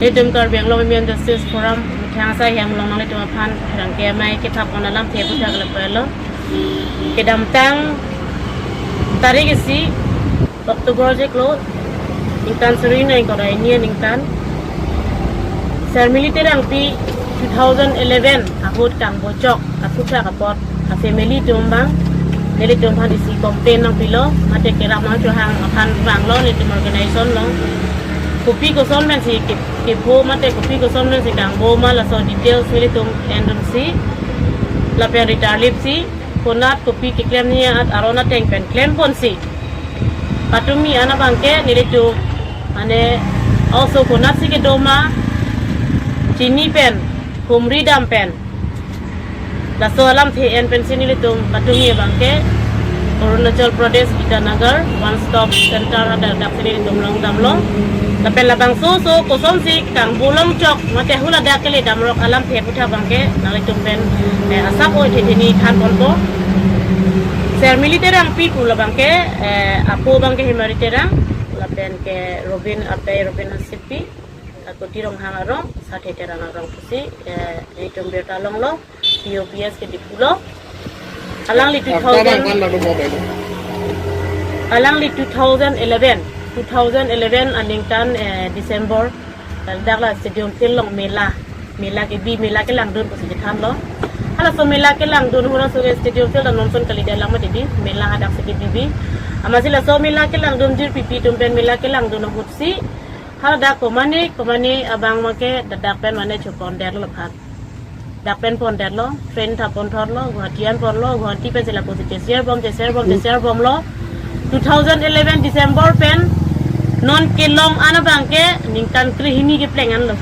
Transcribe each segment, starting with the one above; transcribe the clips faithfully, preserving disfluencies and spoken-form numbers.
Nelitum Karbi Anglong Women Justice Forum, methang asai hem along nanglitum aphan rangke amei kephak pon alamthe aputhak lapu-an lo. Kedamtang tarik isi October chiklo, ningkan suri ingkoi ra hini aningkan, Shermili Terangpi two thousand eleven ahut kangbojok aputhak apot a family atum abang nelitum aphan isi complain nangpilo, mate kerap nangchohang aphan vanglo nelitum organization along. Kopi koson pensi ke-, kepho mate kopi koson pensi kangbo ma, laso details nelitum endunsi lapen ritarlipsi konat kopi keklem ni at aron ateng pen klem ponsi patumi an abangke nelitum mane oso konatsi kedo ma chini pen humri dam pen laso alamthe en pensi nelitum patumi abangke Arunachal Pradesh Itanagar One Stop Center hadak daksi nelitum longdamlo. Lapen labangso oso kosonsi kangbo longchok mate haladak kele damrok alamthe aputhak abangke nanglitum pen, eh, asap oi thetheni than ponpo. Shermili Terangpi pu labangke, eh, apo abangke Hemari Terang, lapen ke Robin, ape Robin Hansepi, Akuti Ronghang arong, Sathe Terang arong pusi, eh, nelitum birta longlo, P O P S ke Diphu lo. Alangli two thousand, alangli two thousand eleven, two thousand eleven aningkan, eh, December, ladak la stadium field along mela, mela kebi, mela kelangdun pusi chethanlo. Halaso mela kelangdun ahut laso stadium field along non son kalidet lang mati di, mela hadaksi kebibi. Amatsi laso mela kelangdun jirpi pi atum pen mela kelangdun ahutsi haladak komane komane abang make dadak pen mane chopondetlo aphan. Dak pen pondetlo, train ta ponthotlo, Guwahati an ponlo, Guwahati pensi lapusi cheshare bom, cheshare bom, cheshare bomlo. Two thousand eleven December pen non kelong an abangke ningkan krehini kepleng anlo.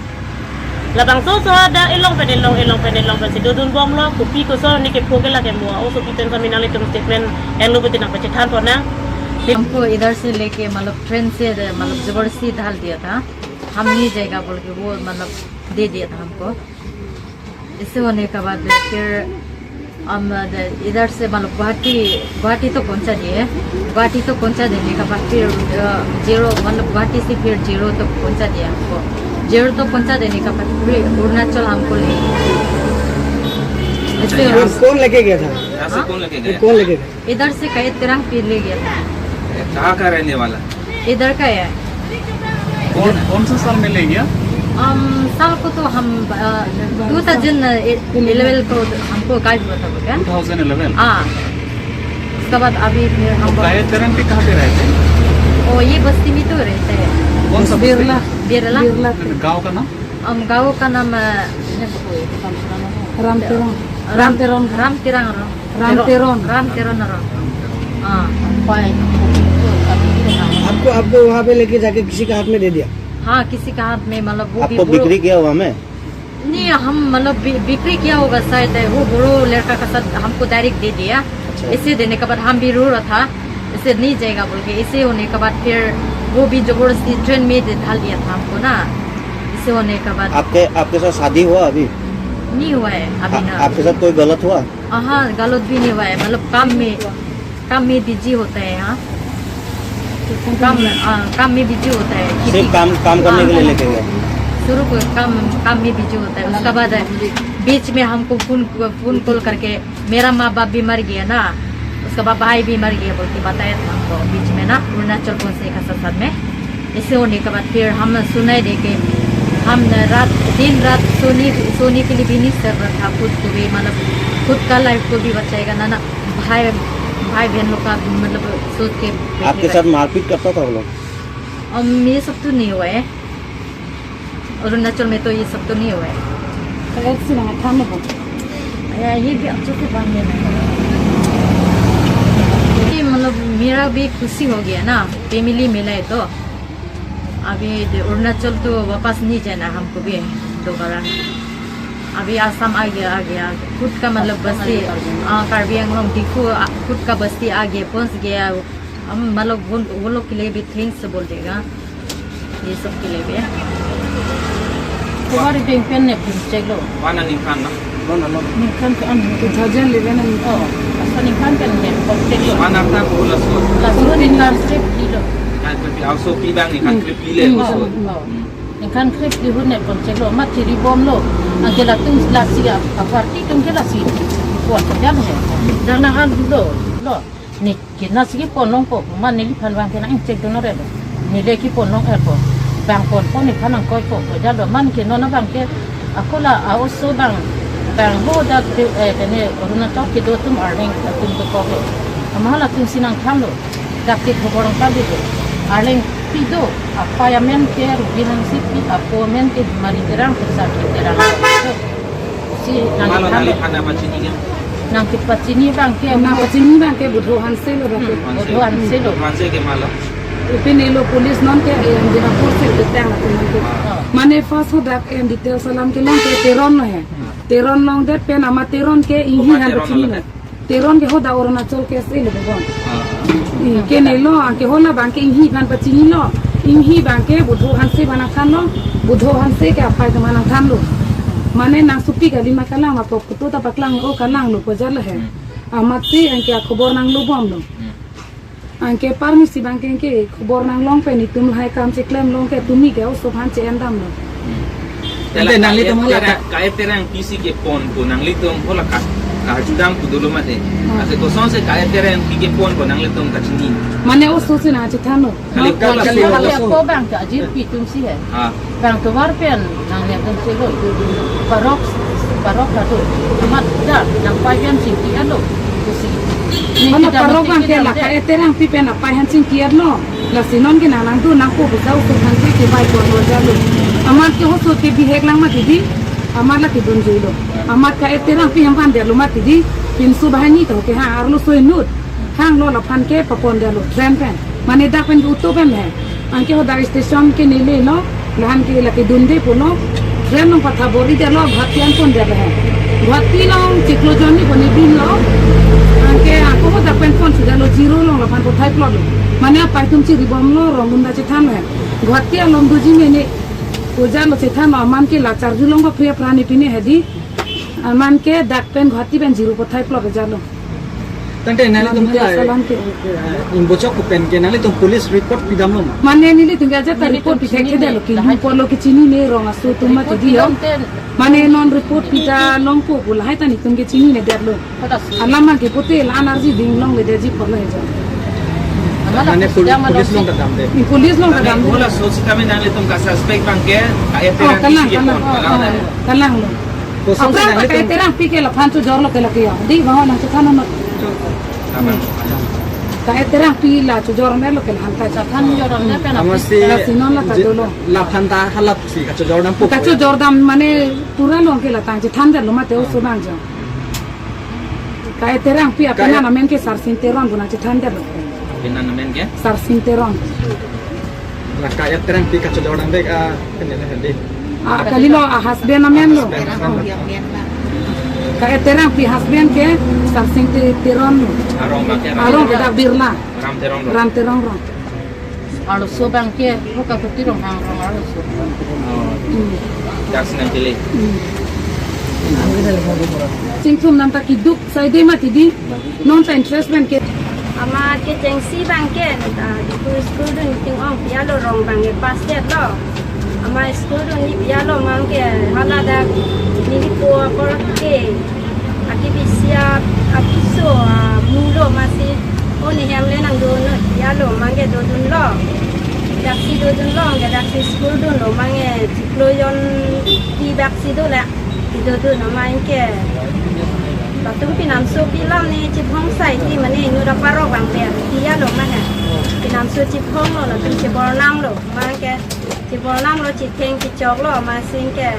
Labangso oso dak elong pen elong, elong pen elong pensi dodun bomlo, kopi koson ne kepho ke lake mo, osopi pen kami nanglitum statement enlo beti nangpachethan ponnang. हमको इधर से लेके, मतलब, ट्रेन से, मतलब, जबरदस्ती डाल दिया था। हम नहीं जाएगा बोल के वो, मतलब, दे दिया था हमको। इससे होने के बाद फिर हम इधर से, मतलब, गुवाहाटी, गुवाहाटी तो पहुंचा दिए। गुवाहाटी तो पहुंचा देने के बाद फिर, अ, जीरो, मतलब, गुवाहाटी से फिर जीरो तो पहुंचा दिया हमको। जीरो तो पहुंचा देने के बाद फिर अरुणाचल हमको ले गए। इससे कौन, कौन लेके गया था? यहाँ से हाँ? कौन लेके ये गया? कौन लेके गया? इधर से कहे तेरंग पीर ले गया था। कहाँ का रहने वाला? इधर का है। कौन, कौन सा साल में ले गया? हम, साल को तो हम, अ, टू थाउजेंड इलेवन को हमको गायब हुआ था बोल के। Two thousand eleven? हाँ। उसके बाद अभी फिर हम तो कहे तेरंग के कहाँ पे रहते हैं? ओ, ये बस्ती में तो रहते हैं। कौन सा बस्ती? बिरला। बिरला। बिरला। गाँव का नाम? हम गाँव का नाम, अ, रामतेरौन। रामतेरौन। रामतेरौन। रामतेरौन। रामतेरौन। रामतेरौन। हाँ। आपको, आपको वहाँ पे लेके जाके किसी का हाथ में दे दिया? हाँ, किसी का हाथ में, मतलब, वो भी आपको बुरो बिक्री किया हुआ में? नहीं, हम, मतलब, बि-, बिक्री किया होगा शायद, वो बुरो लड़का का साथ हमको डायरेक्ट दे दिया। अच्छा। इसे देने के बाद हम भी रो रहा था, इसे नहीं जाएगा बोल के। इसे होने के बाद फिर वो भी जबरदस्ती ट्रेन में दे, डाल दिया था हमको ना। इसे होने के बाद आपके, आपके साथ शादी हुआ अभी? नहीं हुआ है अभी आ-, ना। आपके साथ कोई गलत हुआ? हाँ, गलत भी नहीं हुआ है, मतलब, काम में, काम में बिजी होता है यहाँ। काम, हाँ, काम में बिजी होता है। सिर्फ खेती काम, काम करने के लिए हाँ, लेके गए? शुरू को काम, काम में बिजी होता है, उसके बाद बीच में हमको फोन, फोन कॉल करके मेरा माँ बाप भी मर गया ना, उसके बाद भाई भी मर गया बोल के बताया था हमको बीच में ना, अरुणाचल पहुँचने का साथ साथ में। ऐसे होने के बाद फिर हम सुनाई दे के हम रात, दिन रात सोने, सोने के लिए भी नहीं सर रहा था खुद को भी, मतलब, खुद का लाइफ को भी बचाएगा ना, ना, भाई, भाई बहन लोग का, मतलब, सोच के बैठे आपके रहे। साथ मारपीट करता था वो लोग? अम, ये सब तो नहीं हुआ है। अरुणाचल में तो ये सब तो नहीं हुआ है। तो एक से वहाँ था ना वो। या, ये भी अच्छे से बांध लेना। ये मतलब मेरा भी खुशी हो गया ना, फैमिली मिला है तो। अभी दे-, अरुणाचल तो वापस नहीं जाना हमको भी दोबारा। अभी आसाम आ गया, आ गया। खुद का मतलब बस्ती, आ, कार्बी आंगलोंग, दीफू, आ, खुद का बस्ती आ गया, पहुंच गया। हम मतलब वो, वो लोग के लिए भी थैंक्स बोल देगा, ये सब के लिए भी। Kobari pengpen ne pun cheklo. Wana ningkan na? Ningkan ke an. Two thousand eleven an. Oh, asa ningkan pen ne pun cheklo. Wana ta ko laso. Laso ningkan se pilo. Kan pe aso pi bang ningkan pe pile laso. Oh, oh. Kan krip di hun ne pon chelo, mat chiri bomlo. Anke latum lasi a, a party atum ke lasi pon chelo he. Dang nang an lo, lo. Ne kena si kepon nangpo, man neliphan abang ke nang-ingchek dun ore lo. Neli kepon nang-erpo. Bang ponpo, nephan nangkoipo, ko jalo man ke non abang ke, ako la a-oso abang, bang ho dak, eh, kene Arunachal kedo atum Arleng atum ke kok lo. Ama halatum si nangthanlo. Dak ke khobor nangpabilo. Arleng pi do, apei amen ke Ruby Hanse pi, apo amen ke Himari Terang, Sakhi Terang. Si nang Malo thanlo. Nali hana pachini ke? Nang kepachini abang ke, nang pachini abang ke Budho Hanse lo abang ke. Hmm. Budho Hanse lo. Hanse ke malo. Ipin elo police non ke, eh, Dina Pur si ketang atum non ke. Ah. Mane first ho dak, eh, details alam kelong ke Teron lo he. Hmm. Teron longdet pen ama Teron ke inghi Oma han Teron pachini lo lo. Ke? Teron ke hoda Arunachal ke si lo bebon. Ah. I, ke nelo, anke hala abang ke inghi aphan pachinilo. Inghi abang ke Budho Hanse aphan nangthanlo. Budho Hanse ke apei atum aphan nangthanlo. Mane nang supi kali ma kalang ma pok kutu ta paklang o kalang lo ko jalo he. Hmm. Amat si anke akhobor nanglo bomlo. Hmm. Anke parmisi abang ke, anke khobor nanglong pen itum lahai kam cheklem long ke tumi ke oso aphan che-endam lo. Hmm. Ante nanglitum hala ka- Ka-et Terangpi si keponpo nanglitum hala ka, kajudam pu dolo mate. Hmm. Ase kosonsi Ka-et Terangpi keponpo nanglitum kachini. Mane oso si nangchethanlo. Kali Ma- kali kali oso. Ako abang ke ajirpi atum si he. Ah. Bang tovar pen nang ne pen sego. Parok, parok lado. Amat da nangpei pen chingki alo. Kusi. Mana parok abang ke la Ka-et Terangpi pen apei aphan chingki alo. Lasi non ke nang nangdun nangpo bisa oso aphan ke kebai ko lo jalo. Amat ke oso ke bihek lang mati di. Amat la kedun juilo. Amat Ka-et Terangpi aphan delo mati di. Pinso banghini to ke ha arloso inut. Hanglo laphan ke papon delo train pen. Mane dak pen uto pen he. Anke hoda station ke neli lo, lahan ke lake dunde pulo, train along patha bor-idetlo, Guwahati an pondetlo he. Guwahati along chiklo jonni pon-ibinlo, anke ako hoda pen pon sudetlo Ziro along laphan pothai plotlo. Mane apei atum chiri bomlo, rong dun ta chethan he. Guwahati along doji mene, ko jalo chethan aman ke la charju long ba priya prani pine he di, aman ke dak pen Guwahati pen Ziro pothai plot jalo. Tangte nanglitum hala, eh, ingbochok pen ke nanglitum police report pidamlo ma? Mane nelitum ke ajat ta report pithekthedetlo, kidun apotlo kechinine rong aso atum mati di ho. Mane non report pidalongpo pu lahai ta netum kechinine detlo. Alam abang ke pute la-an arji ding longledetji apotlo he jo. Mane pol-, police along ta damde. Police along ta damde. Mane hala oso sitame nanglitum ka-suspect abang ke, Ka-et Terangpi si kepon, kalang, kalang, kalang. Kalang lo. Kosonsi aphrang nanglitum Ka-et Terangpi ke laphan chojorlo ke lake ya. Di bang nangchethan non. Aman. Ka-et Terangpi la chojor melo ke laphan ta chethan jor ne pen. Amat si lasi non la je- kadolo. Laphan ta halap si kachojor dampo. Kachojor dam mane pura along ke la tang chethandetlo mate oso abang jo. Ka-et Terangpi apenan amen ke Sarsing Teron pu nangchethandetlo. Apenan amen ke? Sarsing Teron. La Ka-et Terangpi kachojor damde, ah, kan ya, kan ya. Ah, kalilo, ah, husband amen lo. Husband amen lo. Ka-et Terangpi husband ke Sarsing Te-, Teron lo. Arong abang ke Arong ke dak Birla. Ram Teron lo. Ram Teron lo. Arloso abang ke, ho Kaputi Ronghang arong arloso. Oh. Hmm. Dak si nangpili. Hmm. Chingthum nang ta keduk saide mati di. Non ta interest pen ke. Amat kechengsi abang ke, ah, Diphu school dun ting-ong pi alo rong abang ke pass detlo. Amat school dun ni pi alo abang ke hala dak neli po apor ke akibisi apiso, ah, mulo amatsi o nehem le nangdun pi alo abang ke dodunlo. Daksi dodunlo, ke daksi school dunlo abang ke chiklo jonni daksi dolo. Kedodun amat ke. Latum pinamso pi alam ne chiphong sai ti mane inut aparok abang ber ti alo mane. Pinamso chiphonglo latum chibornamlo amat ke. Chibornamlo chitheng chichoklo amatsi ke.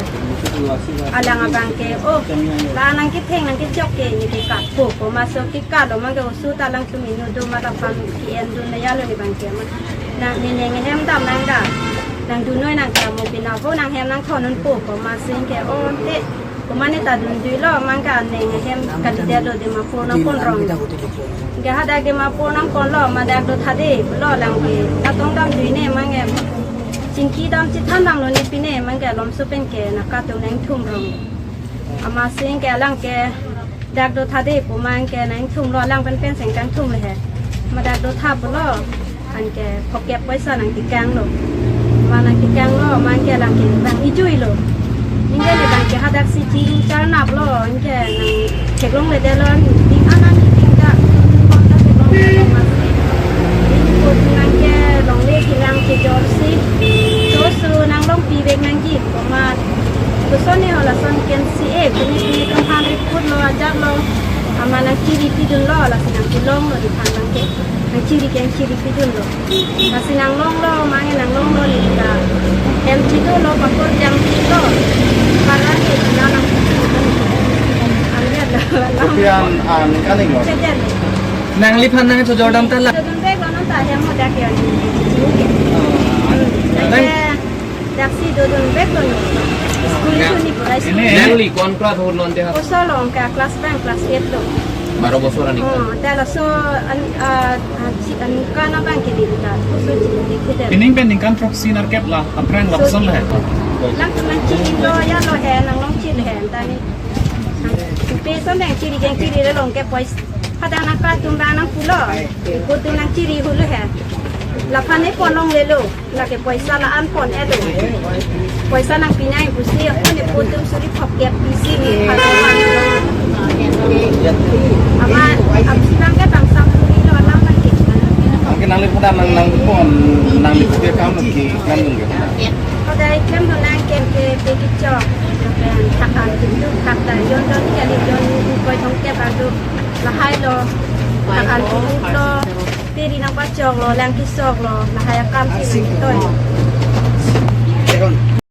Alang abang ke. Oh, la nangkitheng nangkichok ke ne ke katpo ko amatsi ke katlo amat ke oso ta alangtum inut do amat aphan ke-endun le alo ne abang ke amat. Nang ne neng ahem dam nang da. Nangdunnoi nang kamo pina vo nanghem nangthondunpo ko amatsi ke onte. Ko mane ta dunjuilo amat ke aneng ahem kalidetlo Dimapur nangponrong. Ke hadak Dimapur nangponlo amat dak do thade pulo alang ke. Katong damjui ne amat ke. Chingki dam chithan damlo ne pine amat ke alomso pen ke nangkatung nangthumrong. Amatsi ke alang ke dak do thade pu amat ke nangthumlo alang pen pen seng kangthum le he. Amat dak do tha pulo. Anke phokep poisa nangkekanglo. Bana kikang lo, mangke alam ke bang ijui lo. Anke ne bang ke hadak si ting charnap lo, anke nang theklongledet lo, ting anan ting ta, kon ta theklongledet lo masi. Ting ko nangke longle kelang kejor si. So so nang longpi vek nangji, komat. Koson ne hala son ken si e, pini pini tum han riput lo, ajat lo. Amat nang chiri pidun lo, lasi nang kelong lo di phan bang ke. Nang chiri ken chiri pidun lo. Lasi nang longlo, mangke nang longlo ni ta. Hem chido lo, papor jang chido. Para ni na nang. Amya da. Kopi an, an kaning lo. Chejan. Nangliphan nang chojor dam ta la. Dodun bek lo non ta hem mo dak ya. Nang- Nang- Daksi dodun bek lo ni. School ni pura school. Nangli kon class hur lonte ha? Koso lo, anke class bang class eight lo. Baro bosor ani. Oh, ta laso an, ah, ah, chi, an kana bang ke di ta. Koso chi di ke. Pining pen ningkan throksi nerkep la, aphrang lapuson la he. Lang teman chiri lo, ya lo he, nang long chiri he, tani. Pe son deng chiri, deng chiri le long ke pois. Hadak nang ka tum bang nang pulo. Ko tum nang chiri hulu he. Laphan ne pon longlelo. Lake poisa la-an pon-et lo. Poisa nangpi nang pusi, ako ne po tum suri phok kep pisi ni pha. Amat, apsi bang ke bang sam suri lo alam bang ke. Anke nangli pada nang, nang pon, nangli pu ke kam lo ki, kam lo ki. Pada ikem do nang kem ke pe kichok. Thak an tum tum thak ta yon don kali yon koi thong ke baru lahai lo. Thak an tum lo. Peri nang pachok lo, lang kesok lo, lahai akam si nang toi.